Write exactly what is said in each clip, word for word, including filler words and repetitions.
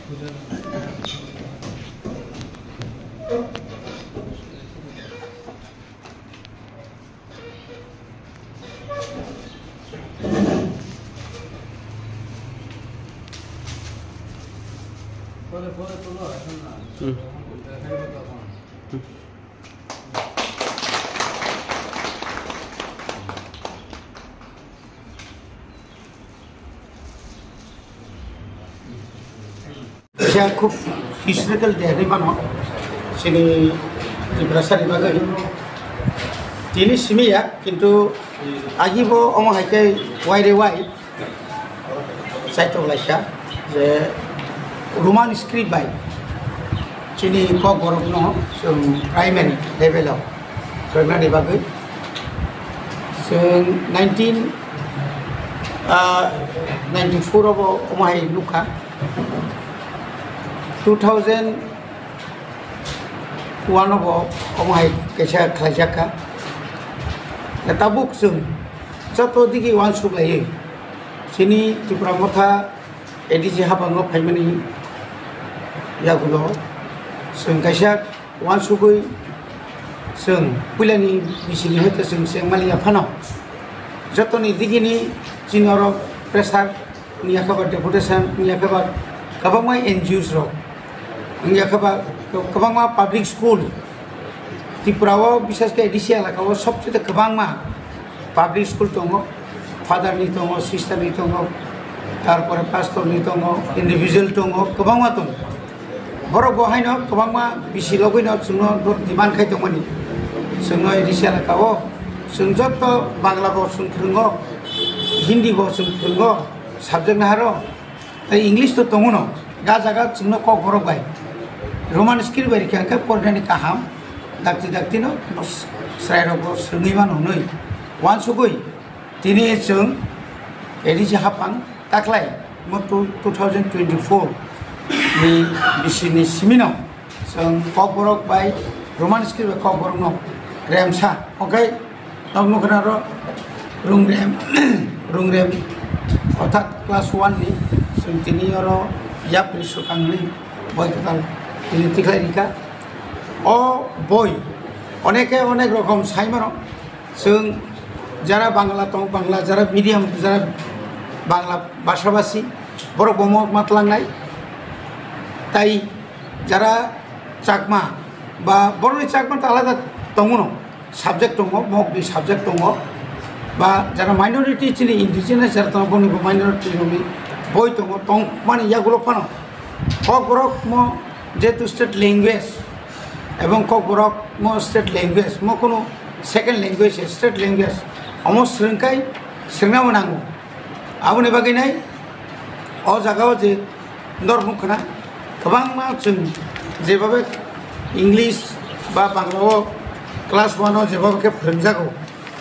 Kaisa khub historical day hinwi mano chini Tiprasani bagwi. Tini simi ya, kintu agi bo omo hai khe wai re wai chaitok laisa je Roman script bai chini Kokborok no chwng primary level o phrwngnani bagwi. Chwng nineteen, ah, ninety-four o bo omo hai nukha. Two thousand one o bo omo hai kaisa khlaijak kha. Tabuk chwng joto digi uansuk laiwi chini Tipra Motha A D C habango phaimani yagulo chwng kaisa uansugwi chwng puilani bisini hoito chwng chengmani ya phano jotoni digini chini oro pressure wngya khe ba deputation wngya khe ba kwbangma N G Os rok wngya khe ba kwbangma public school Tripura o, bishes khe A D C elaka o sobchete kwbangma public school tongo, father ni tongo, sister ni tongo, tarpore pastor ni tongo, individual tongo, kwbangma tongo. Borok bo haino kwbangma bisi logwi no chwngno demand khai tongmani. Chwngno A D C elaka o chwng joto Bangla bo chwng phwrwngo, Hindi bo chwng phwrwngo, subject naharo, tei English to tongo no, ga jaga chwngno Kokborok bai Roman script bai rikha khe porinani kaham, dakti dakti no chwrai rok bo swrwngwi mano hwnwi uansugwi tini chwng A D C haphang taklai mo two thousand twenty-four ni bisini simino chwng Kokborok bai Roman script bai Kokborok no remsa, okay? Nok nukha na ro rungrem, rungrem, orthat class one ni chwng tini oro yapri swkangni boi kwtal tini tikhlai rikha. O boi oneke onek rokom sai mano. Chwng jara Bangla tong, Bangla jara medium, jara Bangla bhasha bhasi, borok bo mok ma tlangnai. Tai jara Chakma ba borokni Chakma ta alada tongo no, subject tongo, mokni subject tongo, ba jara minority chini indigenous jara tongo, boni bo minority rokni boi tongo, tongmani yagulo phano Kokborok mo jehetu state language, ebong Kokborok mo state language, mo kunu second language, state language, omo swrwngkhai swrwngna nango. Aboni bagwi nai o jaga o je norok nukha na kwbangma chwng jebabe English ba Bangla o class one o jebabe khe phwrwngjago,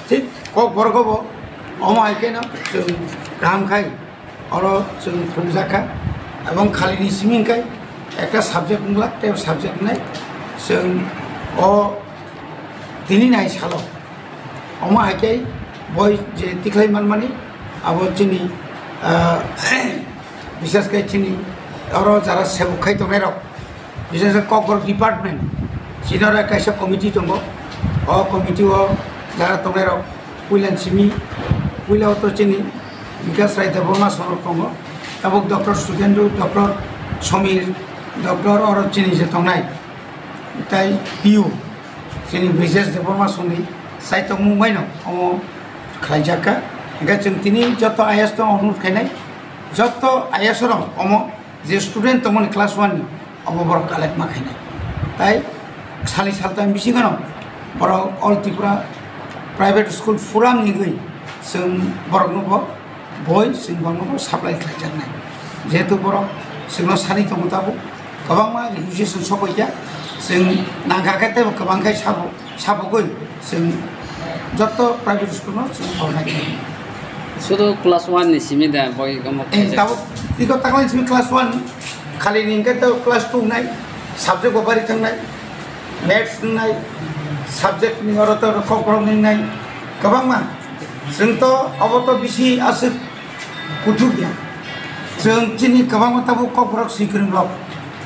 thik Kokborok o bo omo hai kheno chwng kaham khai oro chwng phwrwngjakha, ebong khalini simi hwnkhe ekta subject wngla tei subject wngnai chwng o tini nai salo. Omo hai khe boi je tikhlai manmani abo chini, ah, bishes khe chini oro jara sebuk khai tongnai rok, bishes khe Kokborok department chini oro kaisa committee tongo. O committee o jara tongnai rok puila simi, puila o to chini Bikas Rai Debbarma sorok tongo, tabuk Doctor Sudendru, Doctor Somir, Doctor oro chini je tongnai. Tai P U chini Brijesh Debbarma songni sai tongmung baino omo khlaijak kha. Hingkhe chwng tini joto I A S no onurod khainai, joto I A S rok omo je student tongmani class one ni omo borok collect ma khainai. Tai sali saltang bisingo no borok All Tripura Private School Forum ni gwi chwng borokno bo boi chwng borokno bo supply khlaijaknai. Jehetu borok chwngno sani tongo tabuk, kwbangma requisition sokoikha, chwng nangkha khe teibo kwbang khai sabo, sabogwi chwng joto private school no chwng pornai kha. Sudu class one ni simi da boi omo Eh, khaijak? Tabuk tiko taklai simi class one, khali ni hwnkhe to class two nai, subject bo bari thangnai, maths nai, subject ni oro to kok borok ni nai, kwbangma. Chwng to obo to bisi aswk kuthuk ya. Chwng chini kwbangma tabuk kokborok swikwrwng rok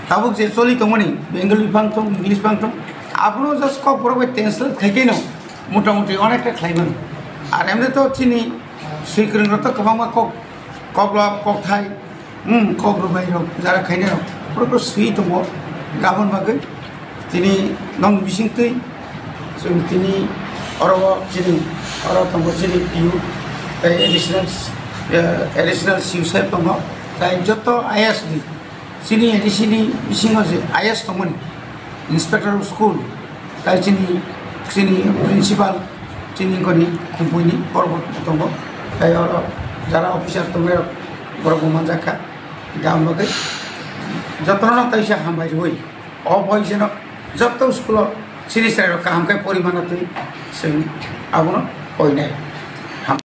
tabuk je choli tongmani Bengali bang thung, English bang thung, abono just kokborok bai translate khai khe no motamuti onekta khlai mano. Ar emne to chini swikwrwng rok to kwbangma kok, koklop, kokthai, hmm, kok rwbai rok, jara khainai rok, pura pura swi tongo. Gabon bagwi tini nong bising twi, chwng tini oro o chini, oro tongo chini P U, tei additional, eh, additional C U sir tongo, tei joto I S D, chini A D C ni bisingo je I S tongmani, inspector of school, tei chini, chini principal, chini goni khumpui ni borok bo tongo, tei oro jara officer tongo, borok bo manjak kha. Gam bagwi jotono no taisa hambai rwui, o boi seno joto school o chini chwrai rok kaham khe pori mana twi chwng abono koinai.